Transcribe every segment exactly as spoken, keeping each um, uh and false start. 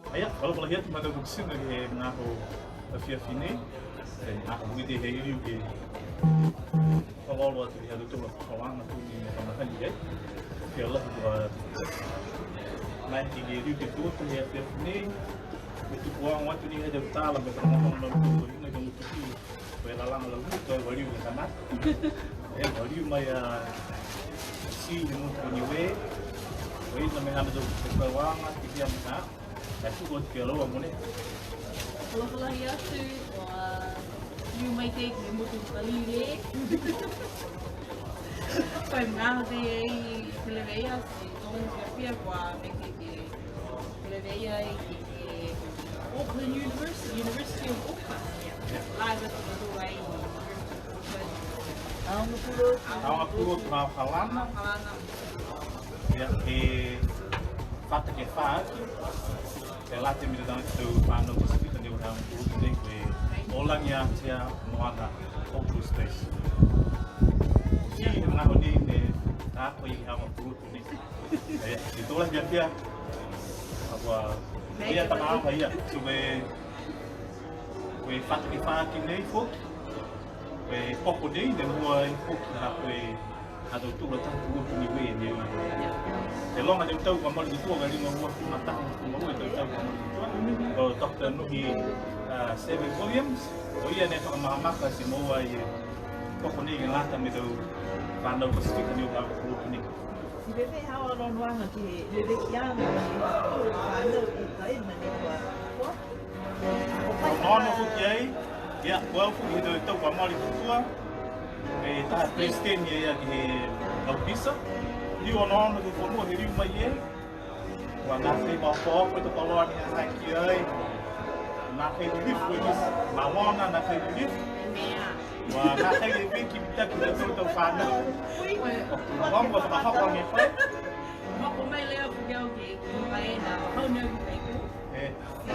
Ia, fakaalofa lahi atu ma tau tokotia ke he magaaho afiafi nei. He magaaho Uike he liu ke fakaholo atu ke he ha tautolu a fakaholoaga tau ne fakamahamani ai. Pihia lahi kua maeke ke liu ke tuku he afiafi nei. Ke tuku aoga atu ni he tau tala mo e fakaholoaga tau ne fakamahamani ai. Ko e lalaga lau motu, ko e valiu ni kamata. E valiu mai a si ni motu ko Niue. Ko e ita mo e haana tau fakaholoaga, ke pihia mo e ha. Ka tuku atu ki a laua mogonei. Aloha lahi atu, kua liu mai ke he motu ko Niue. Ko e magaaho nei, Feleveia, ti tau ni pihia kua maeke ke Feleveia ke he Auckland University, University of Auckland. Ia. Live atu ki ai. Aoga pulu atu. Aoga pulu atu, Makalana. Makalana. Ia, he fata ke fā aki. Ke lata mo e tau fanau Pasifika ne o aoga pulu atu nei, ko e Olagi Atea Moana Cultural Space. Ti he magaaho nei ne ta ko e aoga pulu atu nei. E, ti tau lahi pihia. Akua, ia, tama apa ia. So, ko e, ko e fata ke fā aki nei foki. Ko e koko nei, ne mua ai foki ha ko e, ha tautolu a taha pulotu Niue nei. E loga e tau tau kua mole ki tua, ka liga ua ma taha, ma ua e tau tau kua mole ki tua. Ko Doctor Nuhi, a, Savage Williams, ko ia ne fakamahamahaki ti moua e koko nei ke lata mo e tau fanau Pasifika ne o aoga pulu atu nei. Ti fēfē haau a onoonoaga ke he levekiaga he tau fanau i Taina ne kua, kua? Onoono foki ai, ia, ko au foki he tau tau kua mole ki tua, e taha president ia, ia ke he Laupisa. Liu onoono ke he fonua he liu mai ai. Kua nākai maopoopo e tau koloa ne ha ha ki ai. Nākai lilifu e Malona, nākai lilifu. Kua nākai leveki mitaki e tau tau fanau. Kua ongo fakahoko age fai. Hoko mai lea foki au ke, ke Taina, hau nei au ki Taina. E. Ti,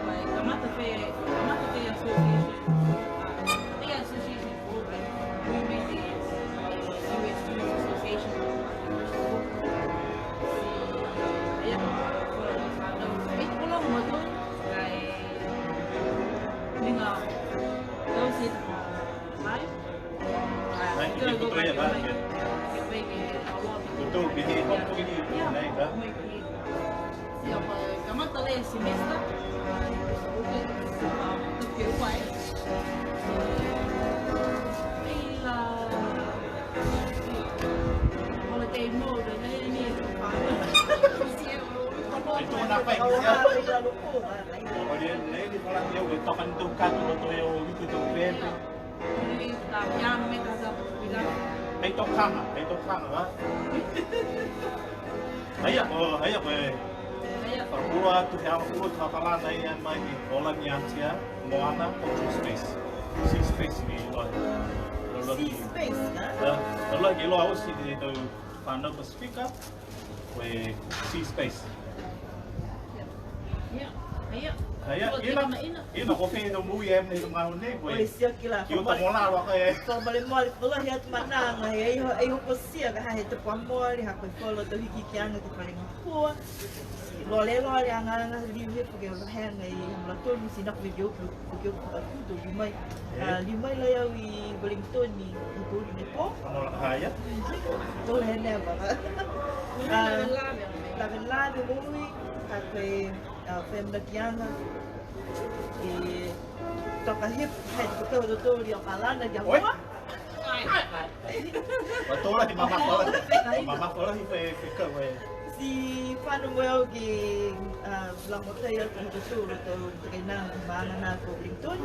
ko e kamata fē, kamata fē association, a, fē association ko, ko e, ko e, ko e U S Students Association. Ti, ia, ko e, ko e, ko e, ko e, Ai, ke koto ia ka, ke. Koto, ke he hoko ni, nai ka. Ia, ko e kamata lea e semester, a, ko e, ko e, ko e, ko e, holiday mode, ne, ne, e tōna fai, ia. Ko e, ne, ne, ko la, ia, ko e toka ni tau katu, ko e, ko e, ko e, Pei tokaga, pei tokaga, va? Aia, ko, aia, ko e. Fakapulua atu, he aho pulua atu, Makalana ia mai ni, Olagi Atea Moana Cultural Space. Sea Space ni, ko e. Sea Space, ha? Ia, ko e iloa oti ni e tau fanau Pasifika. Ko e Sea Space. Ia, ia. Ia, ia, ina, ina, ko e fē tau moui e mena he tau magaaho nei, ko e. Oi, sia kila. Ki o tau mola loa ka e. Fakamolemole, mola hia tu mananga, e, e, e hokotia ka ha he te kua mole, ha ko e folo tau hikihikiaga ke fale gahua. Loa lē loa le agaga, liu he fake o hega e ha mula tonu, ti nako mai ke o, ke o, ke o, ke o, ke o, mai. A, liu mai la au i Wellington i, i Puli ne po. Mola, ha ia. Mola he neva. A, lavelave moui, ka ko e, a, fai manakiaga. E, toka hifo, hai, toka hifo, toka hifo, toka hifo, Oi. Ua tō lahi, mamafa lahi. Mamafa lahi, fai, fai kau e. Ti fano mo au ke, a, lagomatai atu ha tautolu a tau matakainaga he maaga na ko Wellington.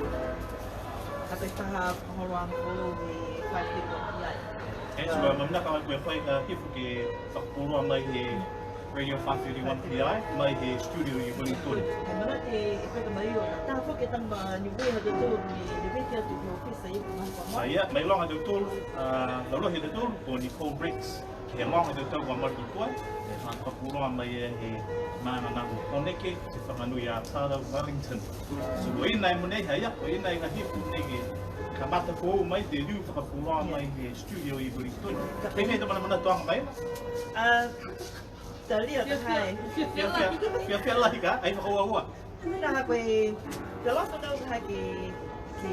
Ka fai taha fakaholoaga foou he fai ke kua ki ai. E, so, a, manako au ke fai ka hifo ke fakapuloa mai he Radio five thirty-one P I, mai he studio i Wellington. He manako e fai ka mai o, taha foki e tama Niue ha tautolu ne leveki atu ke he ofisa i Wellington. A, ia, mailoga e tautolu, a, laulahi e tautolu, ko Nicole Rex, he loga e tautolu kua mole ki tua, e fakapuloa mai e he maaga na ko Poneke, he faga nui a Tara Wellington. So, ko e nai mo nei, ha ia, ko e nai ka hifo nei ke kamata foou mai, ti liu fakapuloa mai he studio i Wellington. Pehē e tau manamanatuaga mai? A, Talia taha e. Fiafia, fiafia lahi ka, ai fakauaua. Mena ha ko e, ko e loto tau ha ke, ke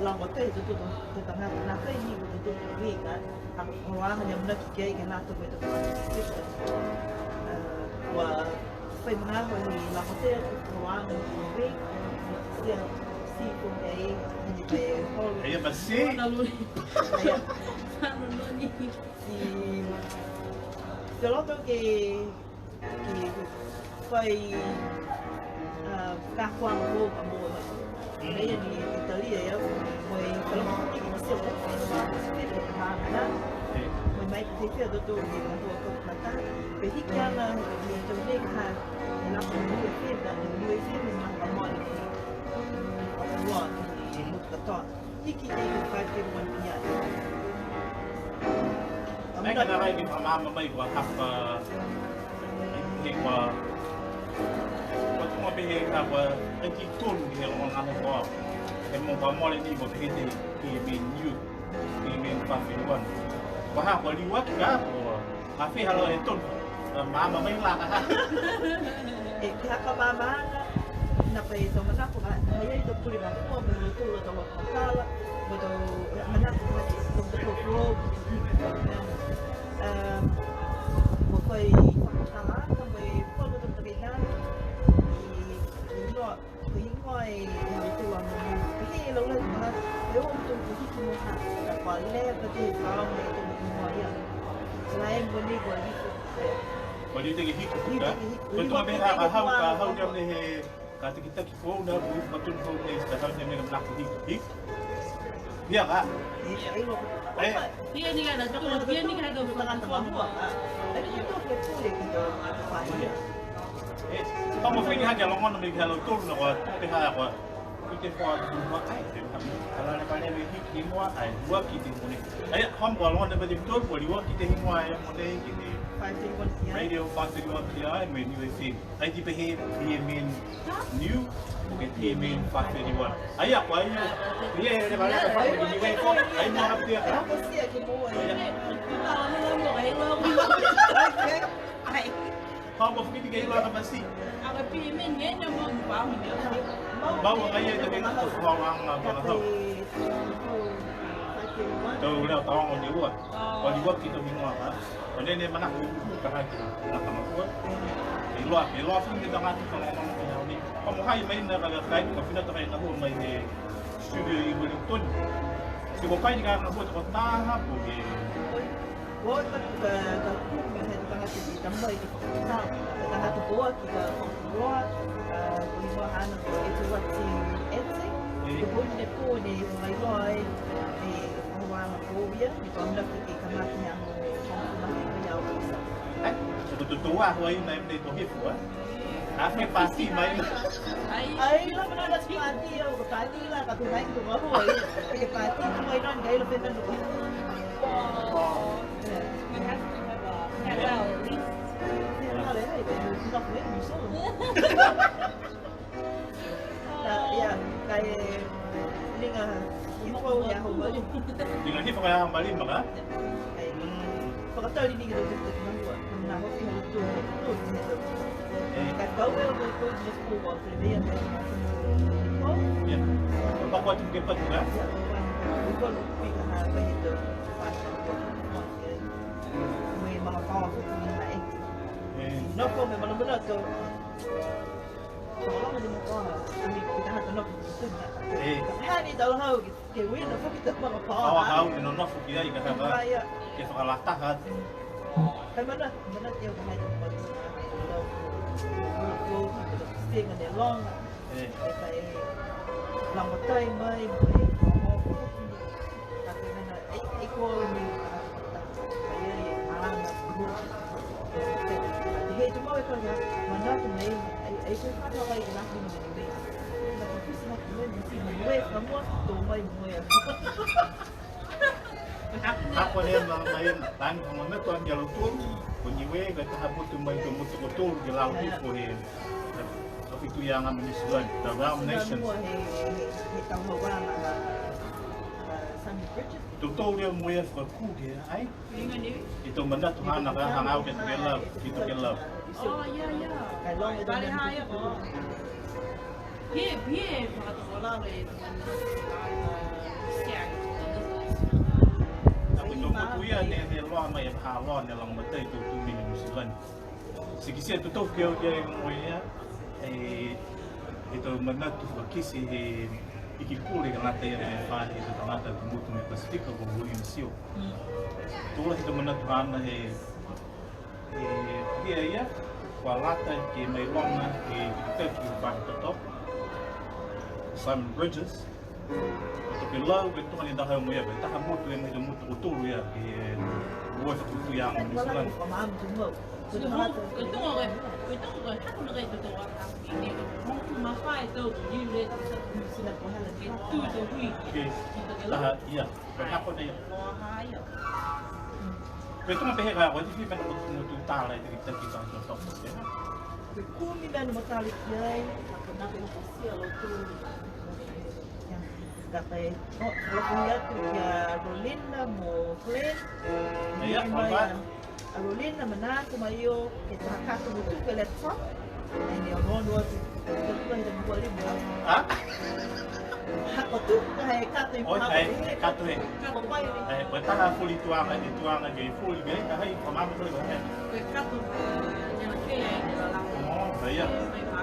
lagomatai e tau, tau, tau tagata, nākai ni ko e tau tau Viti ka, ha ko e koloaga ne amanaki ki ai ke lata mo e tau tagata. A, kua fai magaaho ni lagomatai e tau koloaga ne Viti, ti a, ti ko e, ni ko e holo. Ia, ma si. Ia. Ti, ti loto ke Ke fai, a, fakaako mo, mo, mo, mo, ia ni Italia ia, mo e kalofa ni ke kitia mo, mo e mai ke fia tatou ni mo ko mata, pe hiki ana ni tau nei ka, e na ko mo e fia, mo e fia ni ma ka mo ni, mo e katoa. Hiki nei ke fai ke one P I. Ai ka nākai ke fakamaama mai kua hapa, he kua, kua tuga pehē ka kua, ai ki tonu ke he loga gahua. He mo kua mole ni kua pehē te, ke menu, ke menu fafiri one. Kua ha kua liuaki ka kua, Ka fē ha laua e tonu. Ka maama mai la ka ha. E, ke ha ka maama ana, na pai tau manako ka, na ia i tau pule manako, mo tau tau tau matala, mo tau manako ka, mo tau tau flow. E, mo fai fakatala, mo e fai tau tau tau tau, i, i loa. Ko e higoa e, e ha tau a mo, mo, he laulahi ma, e o tau ko hiki mo ha, ka kua leva ke he tau mo e tau higoa ia. Ka e mo nei kua hiki. Kua liu te ke hiki, ka? Liu te ke hiki. Ko e tau mena ka hau, ka hau ni a mena he, ka takitaki foou na, ko e tau foou nei, ka hau ni a mena ka hiki, hiki. Ia ka? Ia, ia, ia. E. Ia ni ka na, ia ni ka na, ia ni ka na, ia ni ka na. E, ka mo fini hake a logona mai ki a lautolu na kua, tupe ha kua, tupe kua, tupe kua, ai, te ka, ka la le ka le me hiki mua, ai, liuaki te mone. Ai, ka mo kua logona mai te tolu, kua liuaki te higoa e mone, ki te Five thirty-one P I. Radio five thirty-one P I, mo e Niue F M. Ai ti pehē P M N New, po ke P M N five thirty-one. Ai a kua ia, ia e le vale ka fai ni wei ko, ai mo ha pia ka. Ai. Hau mo fukiti ke iloa ka masi. Mau a kai e te mena ko hau anga ka hau. Tau leo tau anga ni ua. Kua liuaki tau higoa ka. Ko e nene manako ka haki na ka makua. E iloa, e iloa foki e tagata ka logona ke he aho nei. Ka mo hai mai na ka kai, ka fina takai na hua mai he studio i Wellington. Ti ko kai ni ka na hua te ko taha po ke. Ko ka, ka, ka ku mai he tagata ti tamai ki ka, ka tagata ko aki ka ko roa, a, ko i roa ana ko e te wati ete. Ko honi ne ko ne mai loa e, e, ko ana ko ia, ni ko ana ki Ai, so ko tutua hua i nai nei ko hifo, a? A fai pati mai. Ai. Ai, la mana pati, au ko pati la, ka tu nai ko hua. Ke pati tu mai non, kai lo pe manu. Oh. Yeah. We have to have a farewell, at least. Yeah, la, la, la, la, la, la, la, la, la, la, la, Ia, ka e liga hifo ia hau mali. Liga hifo ia hau mali, maka? Ia. Fakatali ni ki tau tau tau mahua. Ka na hoki hau tau tau tau tau. E. Ka kau e o tau tau tau tau tau tau. Ia. Pako atu ke patu, ka? Ia. Pako atu ke patu, ka? Mo e mga powerful na e. E. Nofo mo e manumanu tau. Tau lama ni mo kua, a ni, ki taha tau nofo ki tuna. E. Ka ha ni tau hau ki, ke uina foki tau mga pā. Pā hau ni nonofo ki ai ka haka. Ia. Ke fakalataha atu. Kai mana, mana te au ka hai tau pā. Tau, tau, tau, tau, tau, tau, tau, loga. E. E kai lagomatai mai, mai, mai, mai. Ka kai mana, e, e ko ni, a, Ako ne ma, ma, taimi ko e mena ko Niue, ko Niue, ka taha motu mai ko e motu ko tolu ke lalo hifo he, ka fitu ia ga New Zealand, the Round Nations. He, he, he tau hau a, a, a, Sami. Totou lea mo e fakakū ke ai. E tau manatu haana ka hagaao ke tokelau, ke tokelau. Oh, ia, ia. Vale ha ia ko. Pihia, pihia e fakatokelau e. Ko e tau motu ia ne, ne loa mai e ha loa ne lagomatai tau tau mena Niu Silani. Ti kitia e totou ke au ia e mo ia, e, e tau manatu fakakite he Iki Pule ke lata ia mo e fā he tau tagata tau motu he Pasifika ko William Seal. Mm. To lahi e tau manatu haana he, he, ia ia, kua lata ke mailoga e takitaki he faahi toto, Simon Bridges. Ko e tokelau, ko e toka ni taha mo ia, ko e taha motu e mai he motu ko tolu ia, ke ua e fakatutuiaga Niu Silani. Ko e toga, ko e, ko e toga, ko e hako na kai totou a, ke, ke, ko e mafai tau, ke liu le, ke tū tau hui. Ke, taha, ia, ko e hako na ia. Ko e toga pehē ka, ko e fiha mena mo, mo tū tala e takitaki ka tō tō. Ko e kumi mena mo tala ki ai, hako na kai tō sia lo tū. Ka pai, o, loku atu ki a Rolina mo Glenn. Ia, mai, a Rolina manako mai o ke taha kato mo tuku e laptop. Ai ne o nono atu, tuku ai he mukua lima. Ha? Hako tuku he kato i. O, ai, kato he. Kato pai. Ai, ko e taha fuli tuaga, e tuaga ke fuli ke, ka hai, ko mama fuli ko hai. Ko e kato, e, ne na ke ai, ne na la. O, ia. Mai pa.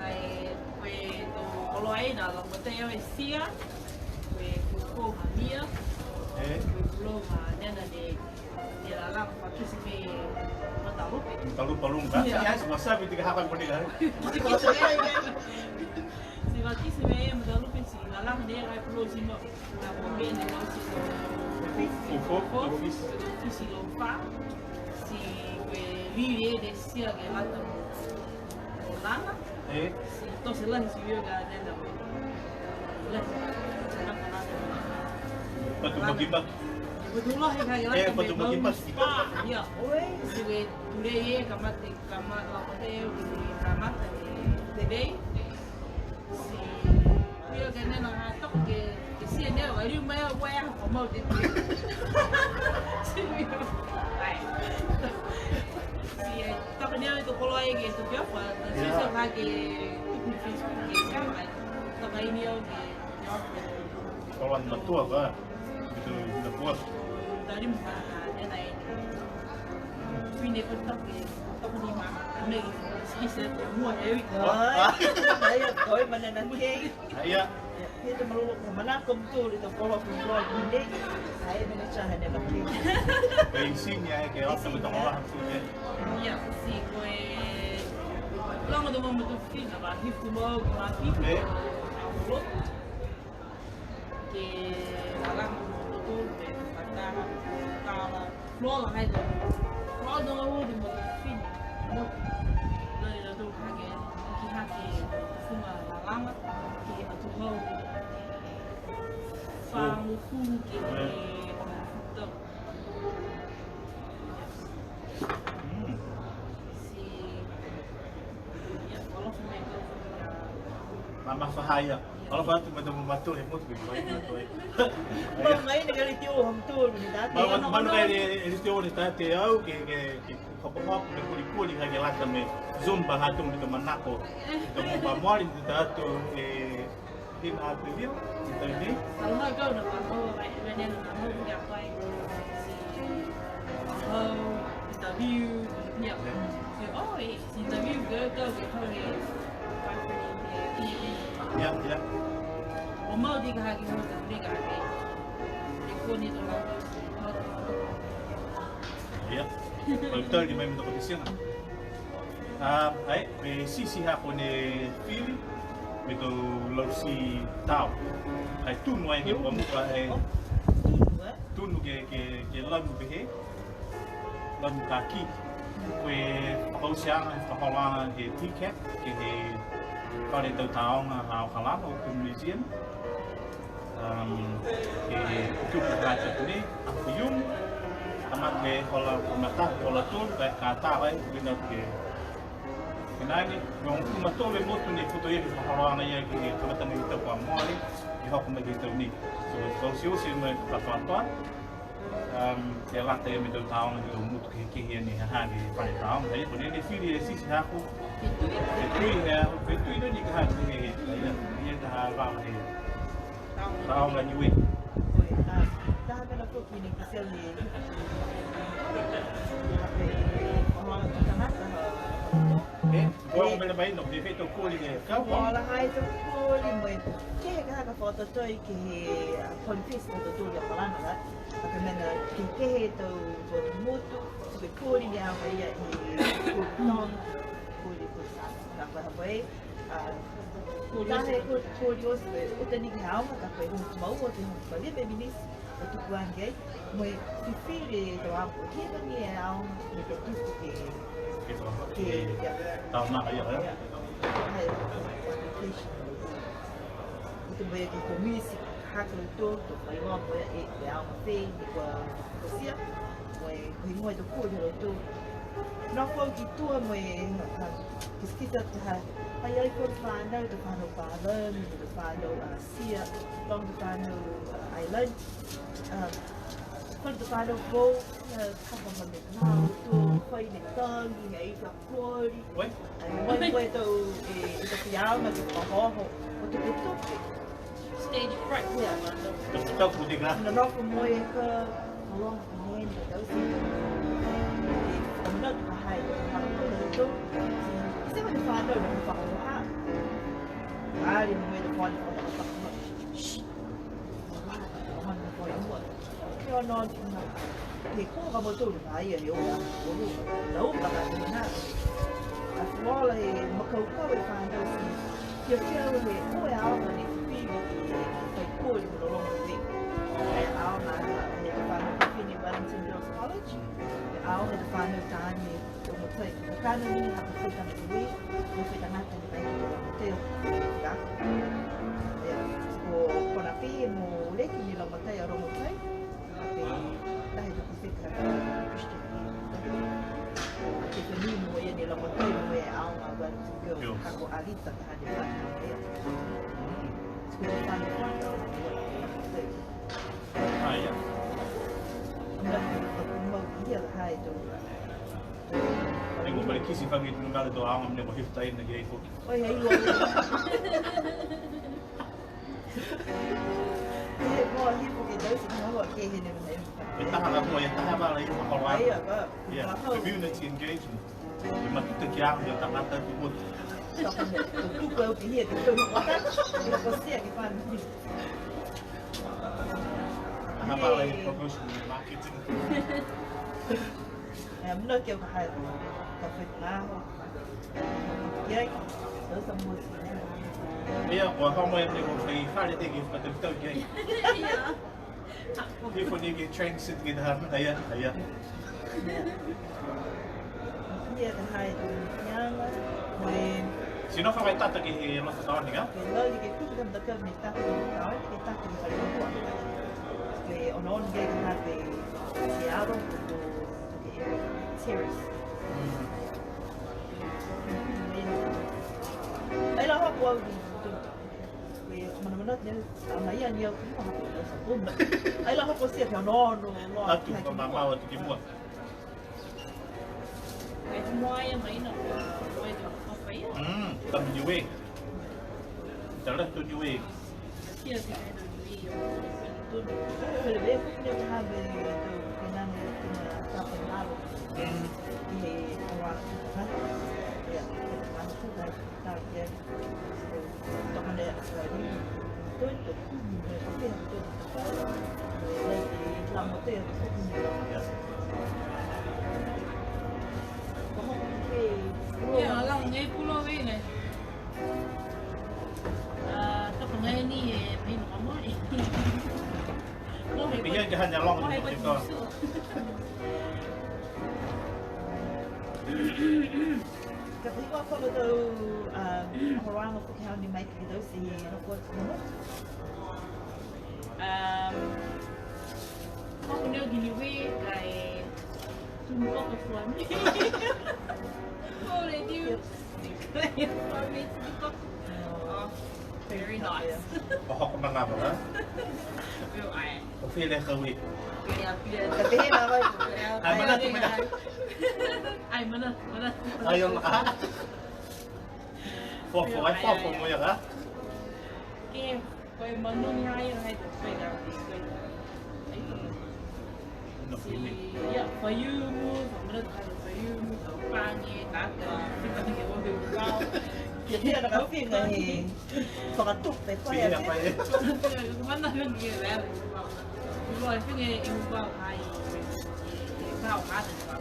Ai, ko e tau koloa ai na, la ko te au e sia, ko e kuko ma mia, e, ko e kulo ma nena ne, ne lalaga fakakite mo e matalupe. Matalupe luga. Ia. Ia, si wasabi ti ka hapa mo ni ka. Ti fakakite mo e matalupe ti lalaga ne ka kulo ti mo. Fufū, fufū. Fufū, fufū. Ti ko e lili e sia ke lata mo lana. E. Ti tote lahi ti vio ka tenda mo. Lahi. Patu makimaki. Patu lahi ka lata mo. E, patu makimaki. Ia. Ti ko e tule e kamata, kamata, kamata e tele. Ti, ia ka nena ha toka ke, ke sia nea, a liu mai a wea, ko mau te. Ti, ai. Ti, ai, toka nea i to koloa e ke to pia fa, na si sa ka ke, Facebook ke sia, ai. Toka i nea ke, koloa ni matua ka. Ito, ito puas. Tali mo ka, nena e. Fine ko toke, toke ni ma, me, si se mua e. Ai, ai, koi manena ke. Ia. Ia, ia, te malolo ko manako mo tū, te koloa ko koloa ko nei. Ai, mena taha ne ma ke. Ko e isi ni ai ke o te mo tō koloa ko nei. Ia, ti ko e. Loga tō mo tū fina, ba, hifu mo, ba, hifu. E. Ke lalaga mo tō, ke fakatara, tara, loa la hai tō. Loa tō, mo tō fina, mo tō. Loa la tō hake, ki hake, funga lalaga, ke atuhau. Fa mo fu, ke, ke, tō. Mm. Mamafa ha ia. Alofa atu mo e tau mamatua he motu, ke fai mamatua. Mau mai ni ka liti o ha mutolu ni tate. Mau, mau ni ka liti o ni tate au, ke, ke, ke hopohopo, ke puipui, ka ke lata mo e Zumba ha tau mo e tau manako. Tau mo e pa moali ni tatu, e, Hina atu ia, i tau nei. Aloha kau na pāpau, mai, mai nei na pāpau, ia pai. Pāpau, interview, ia. Ia. Ia, oh, e, interview kau, kau, kau, e, ia, ia. O mau ti ka haki hau, ka haki. E kua ni to na. Ia. Kau tau ni mai mo e tau kapitiga. A, ai, e sisi hako ne fili, mo e tau lauti tao. Ai, tunu ai ke mukamuka, e, tunu ke, ke, ke lanu pehē, lanu kaki. Ko e fakaotiaga, e fakaholoaga he TCAP, ke he fale tau tāoga ha Okalana, Auckland Museum. Um, ke tupu ka tupu nei, a Fium, a ma ke hola, hola mata, hola tolu, ka, ka tā vai, wina ke, Nāni, ko e hogofulu ma tolu e motu ne putoia ke fakaholoaga ia ke he kamata mai he tau kua mole, ke hoko mai ke he tau nei. So, tau osioti mo e katoatoa. Um, ke lata ia mo e tau tāoga ke he tau motu kehekehe nei ha ha ke he fale tāoga. Ia, ko e nei ne fili e Sisi haaku. Fetui. Fetui, ia, fetui nei ka ha ke he, ia, ia ka ha lava he. Tāoga Niue. Oi, a, taha mena foki ne kitia ni. Ape, o, tagata, ha. E, kua mena mai no, ke fai tau koli ke kau. Kua la hai tau koli mo e, ke he ka ka foto toi ke he, a, confess ka tau tolu a palana, right? Ka mena ke, ke he tau, tau motu, ke koli ne au ia e, koli Toga, koli, koli Sami, ka kua hapa e, a, koli taha e koli, koli oti, uta ni ke he aoga, ka ko e hogofulu ma ua, ke hogofulu ma lima e minisi, ka tuku age ai, mo e fifili e tau aoga, ke he ni e aoga, mo e tuku ke, ke, ke, tau maka ia, ia. Ia, application. Uta mo e ke komiti, ha ko e tau, tau failoa mo e, e, e aoga fē, ne kua kitia, mo e, ko e higoa e tau koli ha lautolu. Nofo ki tua mo e, ha, kitekite atu ha, ha i ai ko e fānau, tau fānau palagi, tau fānau, a, sia, loga tau fānau, a, island, a, ko e tau fānau foou, a, kapa ma ne nā, tau fai ne tagi, he ai ka koli. Oi? Ai, mo e, mo e tau, e, e tau faiaoga ke fakaohooho, mo tupetupe. Stage fright. Ia. Tau, tau puti ka. Nonofo mo e ka, mo e ka mo e ka tau si. E, mo e ka hai, mo e ka tau. Si, si mo e ka fānau, mo e ka fānau ha. Ai, mo e ka fānau, mo e ka fānau. Shh. Mo e ka fānau, mo e ka fānau. Ke ono, he kua ka mo tolu ka ia, he o ia, o ia. Lau ka ka tena. A fuala he makaukau e fānau si. Ke fia he o e aoga ne fifili ke fai koli mo lologo nei. E aoga he fānau fifine Wellington Girls College. E aoga he fānau taane Rogotai. Ka ka nā ni ha ko e fai tagata nei, ko e fai tagata nei kai ko Rogotai. Ka. Ia, ko, ko na pē mo leki ni Rogotai a Rogotai. Ape, taha e tau kufeka Christian. Ko Tiffany mo ia ne lagomatai mo e aoga Wellington Girls. Girls. Ka ko Alita taha ne fai mo ia. Ko e fai mo ia. Ah, ia. Nga ko e mau ia ha e tau. Ne ko e pale kisi fai mo e tau aoga ne ko hifo taina ke ai foki. Oi, ai, oi. He, ko e hifo ke tau si ka hua ke he ne mena. E taha la mo, e taha la i hua hua. Ai, a ka. Yeah, community engagement. E matuta ki a, e tagata ki mo. Tuku au ki hia, ke tau hua. Ko sia ke fai. Taha la i promotion and marketing. E, mena ke au ka haere. Ka fai ka hua. Ia, kua hamo e te ko fai fale te ke fai tau ki ai. Ia. Ke fo ni ke transit ke taha, ia, ia. Ia, ka hae tau hiaga, mo e. Ti nofo mai tata ke he loto taone ka? Ke lali ke kupu tau takau ne tata ke taone, ke tata ke fai kua. Ke ono ono ke ka hae te aro, ko, ko ke terrace. Mm. Ai la hopo au ni. Ko e manamanatu nei, a, mai ia ni au ki mua, au sa puna. Ai la hopo sia ke ono ono, ono. Atu, ka mamau atu ki mua. Ai ki mua ia mai na, ko e ka papa ia. Mm, ka Niue. Tala to Niue. Kia ki ai na Niue. Tonu. Pele be, ko ne ka ha be, to, ke nane, ke na, ka pe lalo. Mm. Ke he, awa, ha? Ia, ke na, ka pe lalo. Ia, la ngai pulo vei nei. A, toka ngai ni e pino ka mole. Mohe. Ia, ia, ia, long, mohe, mohe, ko. Ka fai kua kolo tau, um, horoaga foki hau ni mai ki tau si nofo atu. Um, kua neo ki Niue ka e tunu koko fua ni. Kore tiu. Oh, very nice. O hoko manava, ha? Real eye. O fia le kaui. Ia, fia. Ka pehē lava. Ai, manatu, manatu. Ai, manatu, manatu. Ai, o, a. Fofo, ai, fofo mo ia, ha? Ke Ko e manu ni ha ia, ha ia, ko e ka, ko e ka. Ai, ko e. No, si, ia, Faiumu, fa manu ka Faiumu, ka Upage, ka ka, ka Upage, o he Upage. Ia, ia, na ka figa he fakatupe, ko e. Ia, ko e. Mana ka ni e lea. Ko e figa e Upage, ai, e, e, ka o ha te ka.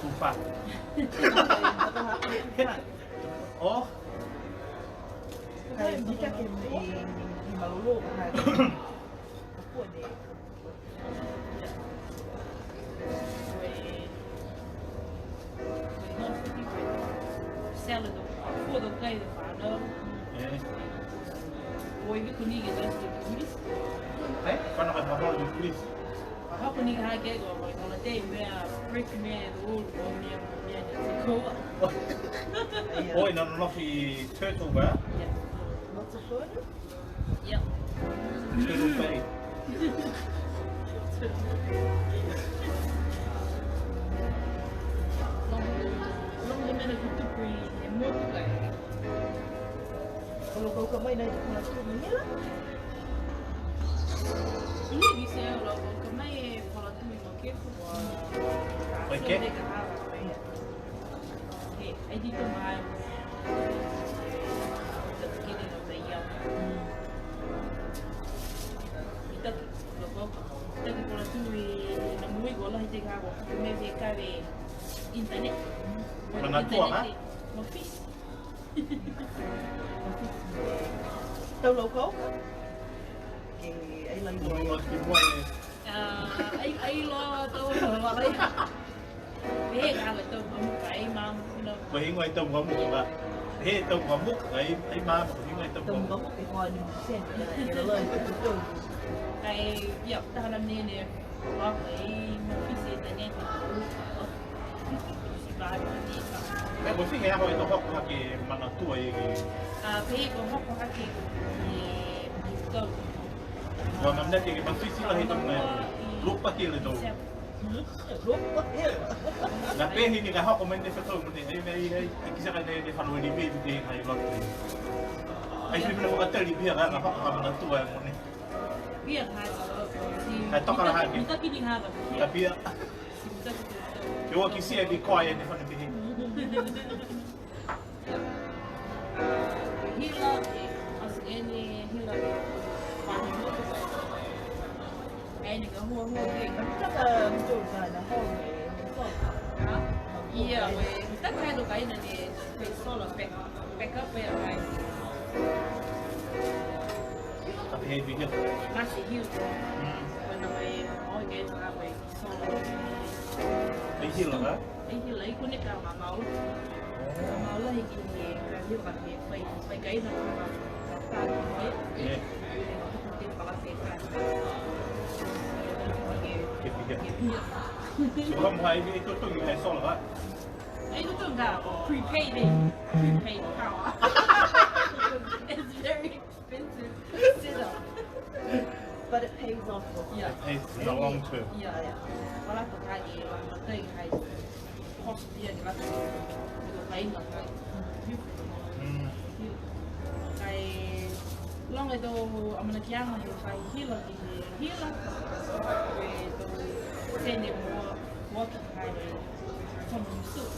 Tufa. Oh. Kai, mita ke, e, e malolō, kai. Salad, for the guy, the father. Eh. Oi, vi kuni ke that's the police. Eh? Kana ka hahau the police. Hahau kuni ka hake ko, ko, ko na te mea, break mea, the rule, ko mea, ko mea, ko. Oi, no, no, no, he turtle, ba? Yeah. Lots of fun. Ia. Turtle Bay. Loga, loga he mena ke tupu i he motu kai. Ko loga ka mai nai te kola tu ni la. Ia, ki se loga ka mai e kola tu i Makefu. Oi, ke? He, ai tito mai. Tito kini no te ia. Mitaki, loko. Mitaki kola tu i na mui ko lahi te ka ko. Me ve ka ve internet. Manatua, ha? Mo fisi. Tau loko? Ke ai lai mo. Mo ki mo e. Ah, ai, ai lo tau mo lai. He ka ko tau mamuka, ai mamuka. Ko e higoa e tau mamuka. He tau mamuka, ai, ai mamuka, ko e higoa e tau mamuka. Tau mamuka, ko e higoa ni sen, e la la, ko e tau. Ai, ia, taha na nene, ko e, ai, ma fisi e tane, ko e, si ba, ko e, si ba. E, ko e fiha e aho e to hoko hake Manatua i. A, pehē ko hoko hake, e, i tau. Ua manako ke mafiti lahi tau mena. Lupa ke le tau. Na pehē ni ka hoko mai ne fetau mo ne, ai, ai, ai, ai, kisa ka ne, ne fano ni me, me, ai, lotu. Ai, fifine fakatali, pihia ka, ka hoko ka Manatua mo ne. Pihia ka, si. Ka toka la hake. Mitaki ni haka. Ka pihia. Si mitaki ni haka. Ke ua kitia ni koe ne fano pihia. Hila, e, kasi eni hila, e, fani motu. Eni ka hua hua ke. Taka motu ka na hau e, so. Ha? Ia, e, taka e to ka ina ne, ke sola pe, pe ka pe ai. Tapi he video. Kasi hiu. Hmm. Kana mai, o ke ta mai. Ai hila, ha? Ai hila, ai kune ka mamao. Mamao lahi ki he ka hila he fai, fai kaina ka, ka, ka, ka, e. Te pala te ka. Ke pihia. Ke pihia. So, ha, mo hai, ai totogi, ai sola, ha? Ai totogi, prepaid, e. Prepaid power. It's very expensive setup. But it pays off. Yeah. It pays in the long term. Yeah, yeah. Wala ko ka e, wala ko ka e, cost ia ni wala ko ka e, wala ko ka e. Mm. Kai loga e tau amanakiaga he fai hila ki he hila. E tau sene mo, mo ki kai e, from the soup.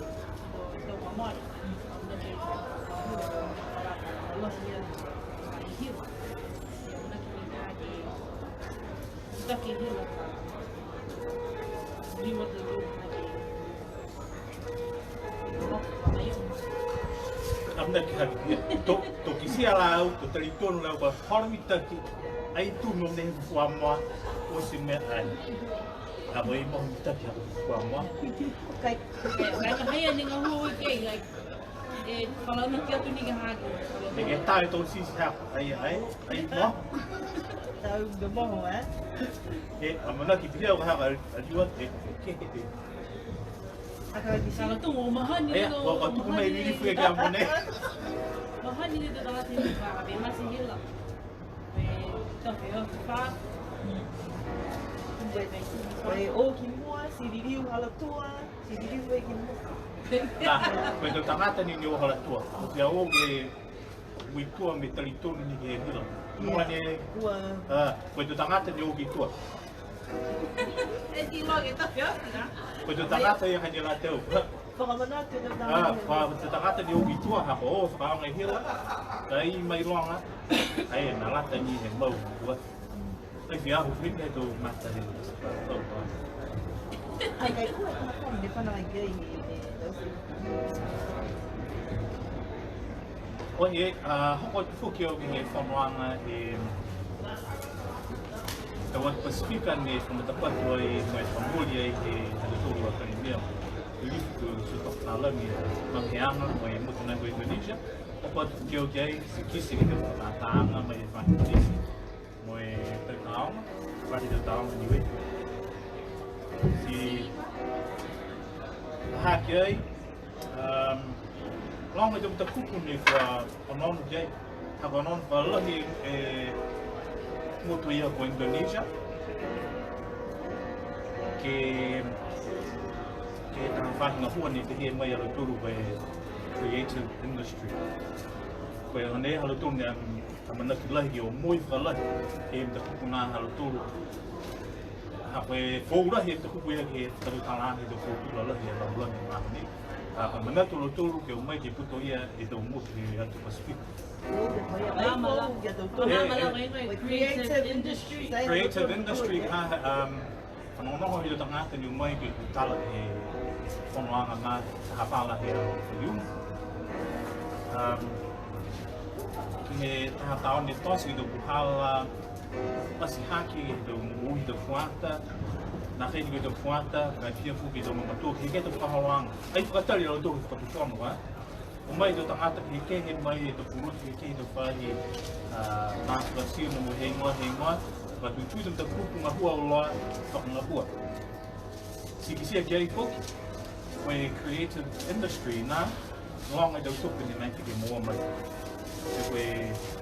Amanaki hake, to, to kitia la au, to talitonu la au, ka holo mitaki, ai tū mo ne fua moa, oti mena ai. A ko e moho mitaki ha ko e fua moa. Kai. Kai, kai, kai, ni ka hū ke, like, e, fala na ki atu ni ka hake. Ni ke tae to sisi hake, ai, ai, ai, moho. Tau de moho, e? E, amanaki pihia ka haka, a liu atu, e, ke, ke, ke. Aka ki sala tu mo mahani. Ia, ko, ko tuku mai lilifu e kia mone. Mahani ni te tagata ni ka, be masi hila. Be, tafe o fa. Be, be, o ki mua, ti liliu hala tua, ti liliu e ki mua. Nā, ko e tau tagata ni ne o hala tua. Ko e au ke Ui tua mo e talitonu ni ke hila. Ia. Moua ni. Ua. A, ko e tau tagata ne o ki tua. E ti loa ke tafe oti, nā? Ko e tau tagata ia ka ne la teu. Fakamanatu e tau tagata. A, ko e tau tagata ne o ki tua, ha ko e fakaaoga e hila. Ka e mailoga. Ai, nā lata ni he mau tua. Ai, fia aho fui ke tau mata he tau. Ai, kai kua e tau mata ne fana ai ke i, e, tau. Ko e, a, hoko atu foki au ke he fonoaga e, e Atu Pasifika ne fakamatapatu ai mo e fakamooli ai he ha tautolu a Palemia, Lilifu ko Sutapa Palami, Manuheaga, mo e motu nai ko Indonesia. Hoko atu foki au ki ai, ti kitia ke he fakatātaaga mai he faahi kolisi. Mo e fale tāoga, fale tāoga Niue. Ti ha ki ai, um, loga e tau matakupu ne kua onoono ki ai, ha kua onoono fa lahi e motu ia ko Indonesia. Ke, ke taha faahi gahua ne pehē mai a lautolu ko e creative industry. Ko e onoono a lautolu ne, um, Amanaki lahi ke omoi fakalahi e matakupu nā ha lautolu. Ha ko e foou lahi e matakupu ia ke he fakatutala he tau kautula lahi e lalolagi he magaaho nei. A, ka manatu a lautolu ke o mai ke putoia e tau motu he atu Pasifika. Creative industry. Creative industry, ha, um, Fanogonogo e tau tagata ne o mai ke tala he fonoaga nā, taha pala he aho Faiumu. Um, ke he taha taone tote e tau puhala, pasi hake e tau moui tau fuata, nākai ni e tau fuata, ka e pihia foki e tau mamatua, ke he tau fakaholoaga. Ai fakatali a lautolu he fakatufono, a? O mai e tau tagata kehekehe, mai e tau pulotu kehekehe, tau faahi, a, nā fakatino mo e heigoa, heigoa, ka tuitui e tau matakupu gahua auloa, fakagahua. Ti kitia ki ai foki, ko e creative industry nā, loga e tau tupe ne nākai ke moua mai. Ko e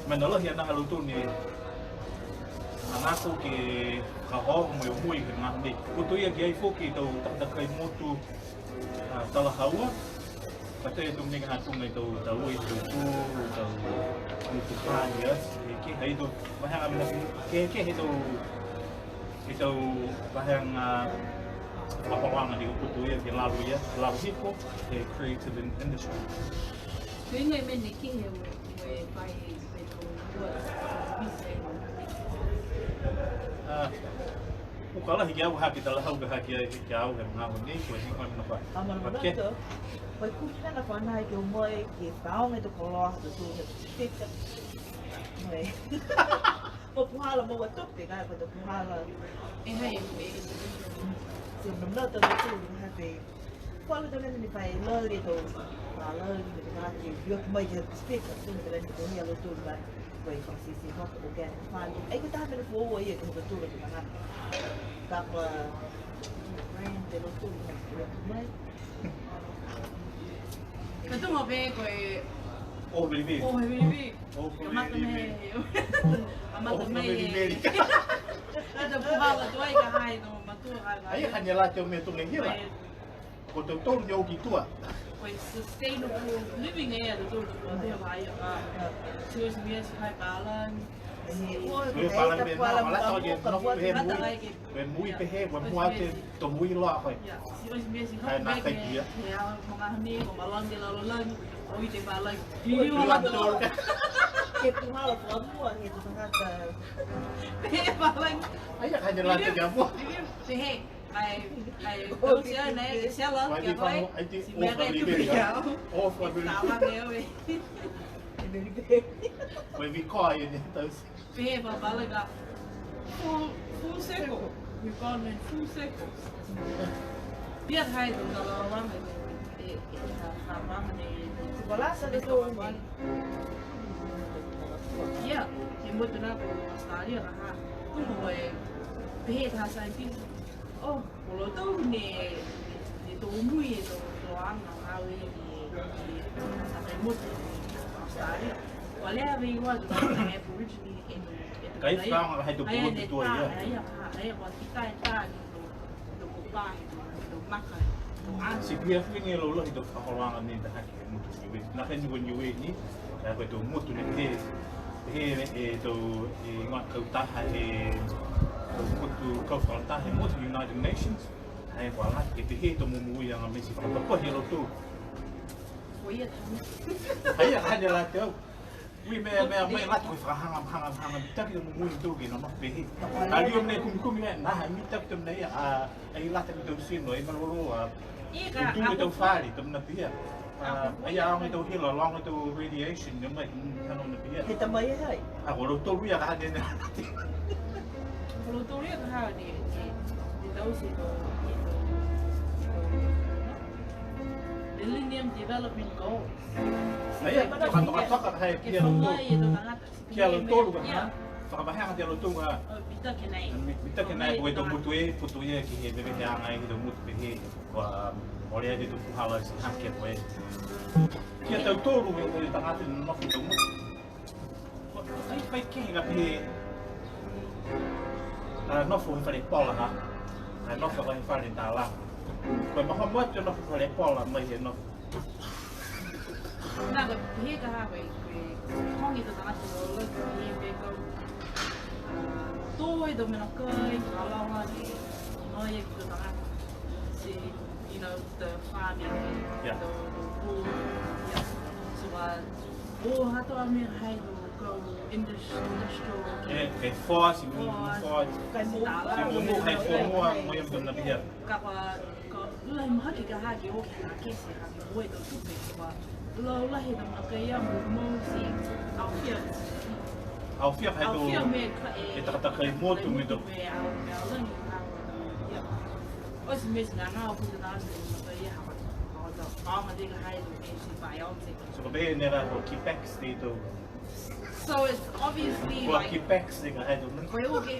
mena lahi a nā ha lautolu ne manako ke fakaholo mo e omoi he magaaho nei. Putoia ki ai foki e tau takatakai motu, a, talahaua, Ka e tau mena ha tuga e tau, tau ui, tau tū, tau ui, tau pānia, e ke, hai tau vahega mena ke, ke, ke he tau, he tau vahega fakaholoaga ne kua putoia ke lalo ia, lalo hifo, he creative in-, industry. Ko e mena ne kī he, he, he, he, he, he, he, Uka lahi ke au hake talahau ke hake ai ke au he magaaho nei, kua hiki mai mena fai. A, mena fai. Ko e kumi nā na fana ke o mai ke fakaaoga e tau koloa ha tautolu he peka. Mai. Mo puhala mo ua tupe ka, ko e tau puhala. E hai, e. Ti mena tautolu ha te Kua lautolu ne fai lali e tau, a, lali e tau, ke liu mai ke he Pasifika, tau ne fai lali e tau, ia lautolu ka, ko e fakasese hoko, ko e organic farming. Ai ko e taha mena foou ia ke he lautolu ke he tagata. Ka kua brand e lautolu ne liu mai. Ka tuga pē ko e. O Vilivi. O Vilivi. O Vilivi. Kamata mai. Kamata mai. O Vilivi. Ka tau puhala tuai ka hai no matua ka. Ai, hane la te o mea tuga hila. Ko tautolu ne o ki tua. Ko e sustainable living e a tautolu, ko e mea vai, a, towards me as high balance, He ua, he palagi pehē, nā, palagi pehē, nā, palagi pehē, mui pehē, ua mua ke to mui loa koe. Ia, ti oti mena ti hoko mai ke, ke he magaaho nei, kua malagi e lalolagi, o i te palagi. Ua, ua, ua. Ke puhala fakamua, he tau tagata. Pehē palagi. Ai, ia, ka ne lata ke a mua. Pehē. Ai, ai, tau sia nei, sia la, ai, kia koe, ai, ti mea kai tu pia. Ofa, ai, tala mea we. Ai, very good. Koe vi koe, ai, ne tau sia. Pehē, papala ka. Full, full circle. We call it full circle. Pihia ha ia tau talahauaga, e, e, ha, ha mama nei. Ti palasa de tau mama. Ia, he motu nā ko Australia ka ha. Tuga e, pehē taha scientist. Oh, ko lautolu ne, ne tō mui e tau, tau aga, a, e, e, e, e motu Australia. Kua leva e igoa tau Aborigine e tau, e tau kai faaga, hai tau pulotu tua ia. Ai, ai, ai, kua kita e tā ni tau, tau kopā, tau, tau maka, tau aga. Ti pihia foki ni e laulahi tau fakaholoaga nei taha ke he motu Niue. Nākai ni ko Niue ni, ka ko e tau motu nei he, he, e tau, e igoa kautaha, e tau motu kau fakalataha, he motu United Nations, he kua lata ke pehē e tau momoui aga mena ti fakatapahi e lautolu. Ko ia tau. Ai, ai, ne lata au. Ui, mea, mea, mea, lata ko e fakahaga, haga, haga, mitaki e tau momoui tau ke nonofo pehē. Ka liu mena kumikumi, nā, mitaki tau mena ia, a, Ai lata ke he tau tino, ai malolō, a, tutū e tau fale, tau mena pihia. A, ai a aoga e tau hila, loga e tau radiation, ne mai, tau mena pihia. He tamai e hai? A, ko lautolu ia ka ha ne, ne. Ko lautolu ia ka ha ne, ne, ne taute e tau, e tau, e tau Millennium Development Goals. Ai, a, ka toka, toka, ka ha e pihia lautolu. Ke folau e tau tagata. Ki a lautolu ka, fakamaheaga ki a lautolu ka. O, mitaki nei. Mi-, mitaki nei, ko e tau motu e, putu ia ke he veveheaga he tau motu pehē, kua, um, mole ai e tau puhala ti hake ko e. Ki a tautolu e, e tagata ne nofo he tau motu. Kua, ai fai kehe ka pehē, a, nofo he fale pola ha. A, nofo he fale tālā. Ko e mahomo atu e nofo fale pola mai he nofo. Nā, ka pehē ka ha ko e, ko e, ko e hoge tau tagata lalolagi, ko e pehē kau, a, tō e tau mena kai, ka loga ke, mai e tau tagata. Ti, you know, the farming, yeah, the, the wool, yeah. So, uh, o ha tau mena hai tau kau indus-, industrial. E, e foa, ti mumu foa. Ti mumu hai foa mua, mo e tau mena pihia. Ka kua, ka lahi mahaki ka ha ke o ke ha ke se ha ke o e tau tupe, kua laulahi e tau mena kai ia mo, mo ti aofia. Aofia hai tau, aofia mena kai e, e takatakai motu mo e tau. Mena au, mena au lagi, ha, ia. O ti mena ti nā, nā, o puta nā, mena kai ia, ha, ha, ha, ha, ma te ka hai tau mena ti pai au te. So, ka pehē ne ra ko Quebec State o. So it's obviously, like, ko e uke,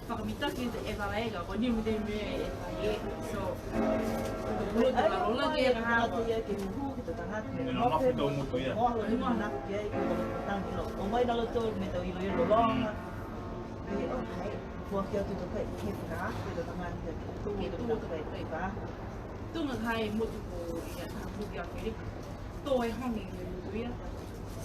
fakamitaki e talaega, ko e niu mo e mena e, e, so, ko e pulotu lalolagi e ka ha. Ia ke huhu ke tau tagata. Ne nonofo he tau motu ia. Mo e manako ki ai, ko e tau tagi loa. O mai nā lautolu mo e tau iloilo loga. E, o, hai, kua ke atu tau kai, ke fakaako e tau tagata, ke tau kai, ka. Tuga ka ha e motu ko ia, ka motu ki Amerika. Tō e hoge ke he motu ia.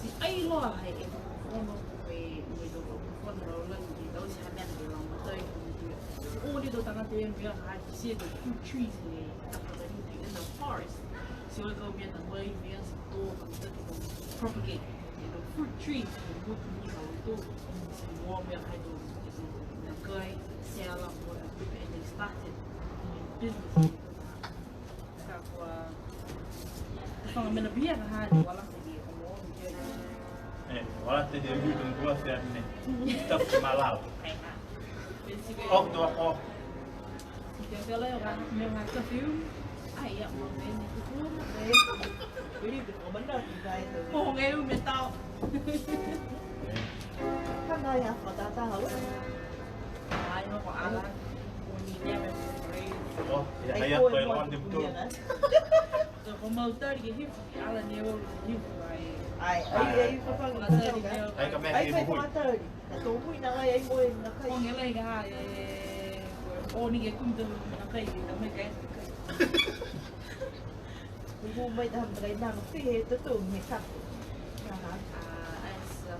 Ti ai loa hai e fakatufono, e, e tau fakatufono lalolagi, tau ti ha mena ke lagomatai ke he motu ia. O ni tau tagata e mea ha, ti e tau fruit trees he, in the forest. Ti o e kau mena mai, mena ti tō, ka mena ke tau propagate e tau fruit trees he motu ni ha lautolu. Ti o mena hai tau, e tau mena kai, sela, mo e tau, and they started doing business. Ka kua, ka faga mena pihia ka ha ni, ua lata ke, o mo, o mo, e, ua lata ke, ui, tau tua fea ne. Tapu ke malala. Ai, ha. Pesi ke. O, tua ko. Si ke fela yo ka, me ka ka fiu. Ai, ia, mo me ni ku ku, mo me. Very good. O mana ki ka e to. Mo nge u me tau. Ka na ya fa ta ta ha lo. Ai, mo ko ala. Ko ni ne me ko re. O, ia, ai, ia, ko e ko e mo ni mo tu. Ko mau tari ke hifu, ala ne o hifu ai. Ai, ai, ai, ko fa ko na tari ne o. Ai, ka me ai, ai, ko fa ko na tari. Ka tō hui na ai, ai, mo e na kai. Ko nge lai ka, e, o ni ke kumi tō na kai, na mai kai. Kupu mai taha matakai nā, no pehē e tatou he kapu. Aha. A, as, uh,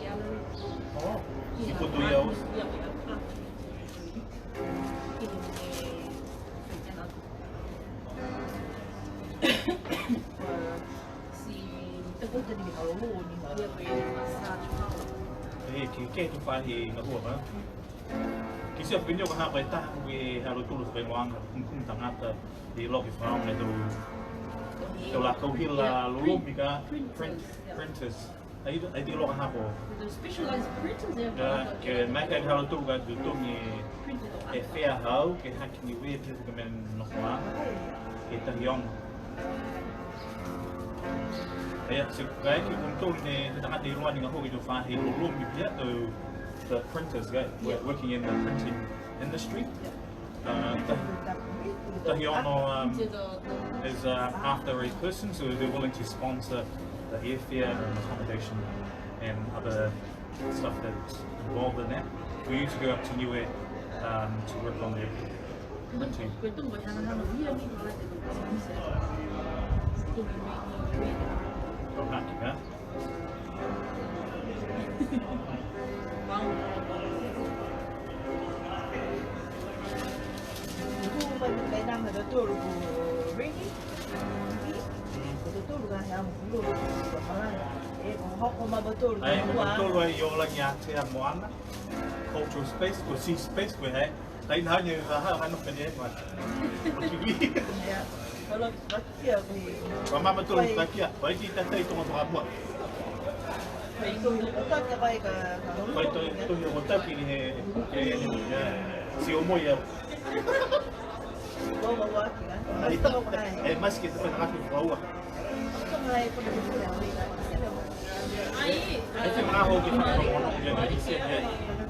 gallery. Oh, you put the hours? Yeah, yeah. E, ke, ke he tau faahi gahua, ha? Kitia pehē ni ko e ha ko e taha ko e ha lautolu fakahigoaga, kumikumi tagata, he loki faaoga e tau, tau lakau hila lolomi ka, print, printers. Ai, ai tei loka ha ko. The specialized printers there. Ia, ke maeke ke he ha lautolu ka totogi e fea hau, ke hake Niue, ke he mena nofoa, ke tahi ogo. Ia, so, ka e ke koutou ne, he tagata iloa ni gahua ke he tau faahi lolomi pihia, tau, the printers, ka, wo-, working in the printing industry. Uh, tahi, tahi ono, um, is, uh, after a person, so they're willing to sponsor the airfare and accommodation and other stuff that's involved in that for you to go up to Niue, um, to work on the airport. Ko e tumu e hagahaga ia ni, ko e tumu e hagahaga. Don't knock it, huh? Wow. Ko e tau tolu ko Ricky, ko e tau tolu ka he aho Falaga. E, ko e hoko ma e tau tolu. Ai, ko e tau tolu ai i Ola ni a te a moana. Cultural space, ko e sea space, ko e hā. Ai, nā, ne, ha, ha, ha, no, pene, ma. Ia. Kua mama tonu ka kia, vai ki tatai toga toga mua. Vai to, to, to, taki ni he, he, he, si o mo ia. Ai, ta, e, mas ke ta, ta, ta, ta, Ai, ai, te maga hou ke fakamono, ia, ia, ia.